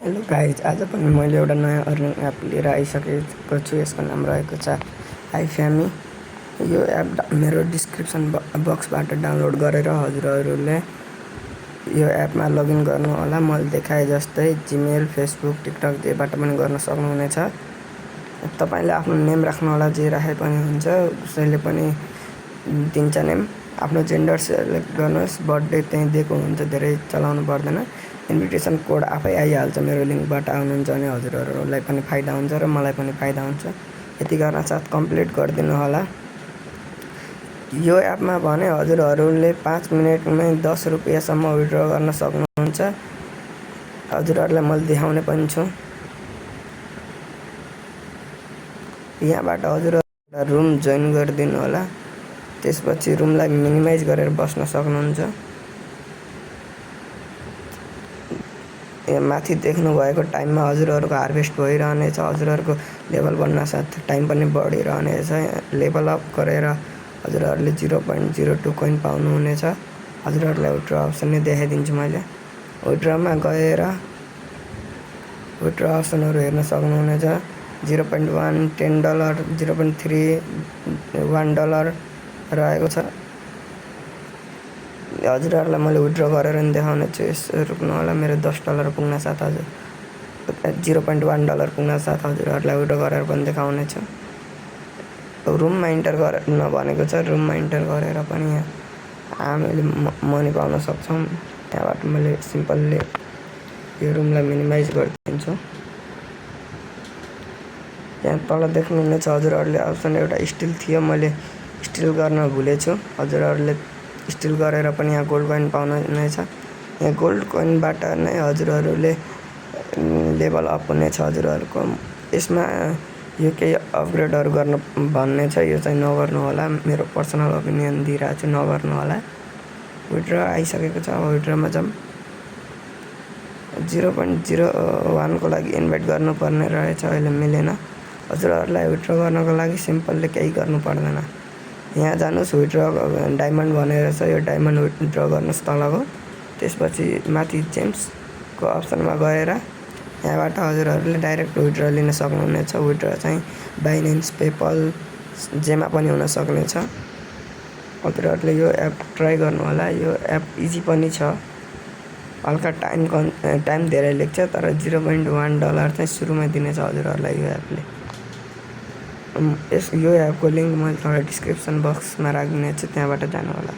Hello guys, आज पनि मैले एउटा नयाँ अर्निङ एप लिएर आइसकेको छु। यसको नाम रहेको छ iFami। यो एप मेरो डिस्क्रिप्सन बक्सबाट डाउनलोड गरेर हजुरहरूले यो एपमा लगइन गर्नुहोला। मैले देखाए जस्तै जिमेल, फेसबुक, टिकटक जेबाट पनि गर्न सक्नुहुनेछ। तपाईँले आफ्नो नेम राख्नुहोला, जे राखे पनि हुन्छ। उसैले पनि दिन्छ नेम। आफ्नो जेन्डर सेलेक्ट गर्नुहोस्, बर्थडे त्यहीँ दिएको हुन्छ, धेरै चलाउनु पर्दैन। इन्भिटेसन कोड आफै आइहाल्छ। मेरो लिङ्कबाट आउनुहुन्छ भने हजुरहरूलाई पनि फाइदा हुन्छ र मलाई पनि फाइदा हुन्छ। यति गर्न साथ कम्प्लिट गरिदिनु होला। यो एपमा भने हजुरहरूले 5 मिनेटमै 10 रुपियाँसम्म विथड्र गर्न सक्नुहुन्छ। हजुरहरूलाई मैले देखाउने पनि छु। यहाँबाट हजुरहरूले रुम जोइन गरिदिनु होला। त्यसपछि रुमलाई मिनिमाइज गरेर बस्न सक्नुहुन्छ। माथि देख्नुभएको टाइममा हजुरहरूको हार्भेस्ट भइरहनेछ। हजुरहरूको लेभल बढ्न साथ टाइम पनि बढिरहनेछ। लेभल अप गरेर हजुरहरूले 0.02 कोइन पाउनुहुनेछ। हजुरहरूलाई विथड्र अप्सन नै देखाइदिन्छु मैले। विथड्रमा गएर विथड्र अप्सनहरू हेर्न सक्नुहुनेछ। 0.1, $10, 0.3, $1 रहेको छ। हजुरहरूलाई मैले विथड्र गरेर नि देखाउने छु। यसो रोक्नु होला। मेरो $10 पुग्न साथ हजुर $0.1 पुग्न साथ हजुरहरूलाई विथड्र गरेर पनि देखाउने छु। रुममा इन्टर गर्न भनेको छ। रुममा इन्टर गरेर पनि यहाँ हामीले मनी पाउन सक्छौँ। त्यहाँबाट मैले सिम्पलले यो रुमलाई मिनिमाइज गरिदिन्छु। यहाँ तल देख्नुहुनेछ हजुरहरूले अप्सन एउटा स्टिल थियो, मैले स्टिल गर्न भुलेछु। हजुरहरूले स्टिल गरेर पनि यहाँ गोल्ड कोइन पाउनुहुनेछ। यहाँ गोल्ड कोइनबाट नै हजुरहरूले लेभल अप हुनेछ हजुरहरूको। यसमा यो केही अपग्रेडहरू गर्न भन्ने छ, यो चाहिँ नगर्नु होला। मेरो पर्सनल ओपिनियन दिइरहेको छु, नगर्नु होला। विथड्र आइसकेको छ। अब विथड्रमा जाऊँ। 0.01 को लागि इन्भाइट गर्नुपर्ने रहेछ, अहिले मिलेन। हजुरहरूलाई विथड्र गर्नको लागि सिम्पलले केही गर्नु पर्दैन। यहाँ जानुहोस्, विथड्र डायमन्ड भनेर छ, यो डायमन्ड विथड्र गर्नुहोस् तलको। त्यसपछि माथि जेम्सको अप्सनमा गएर यहाँबाट हजुरहरूले डाइरेक्ट विथड्र लिन सक्नुहुनेछ। विथड्र चाहिँ बाइनेन्स, पेपल जेमा पनि हुन सक्नेछ। हजुरहरूले यो एप ट्राई गर्नु होला। यो एप इजी पनि छ। हल्का टाइम धेरै लिन्छ, तर $0.1 चाहिँ सुरुमै दिनेछ हजुरहरूलाई यो एपले। यो एपको लिङ्क मैले तल डिस्क्रिप्सन बक्समा राखिदिने छु, त्यहाँबाट जानु होला।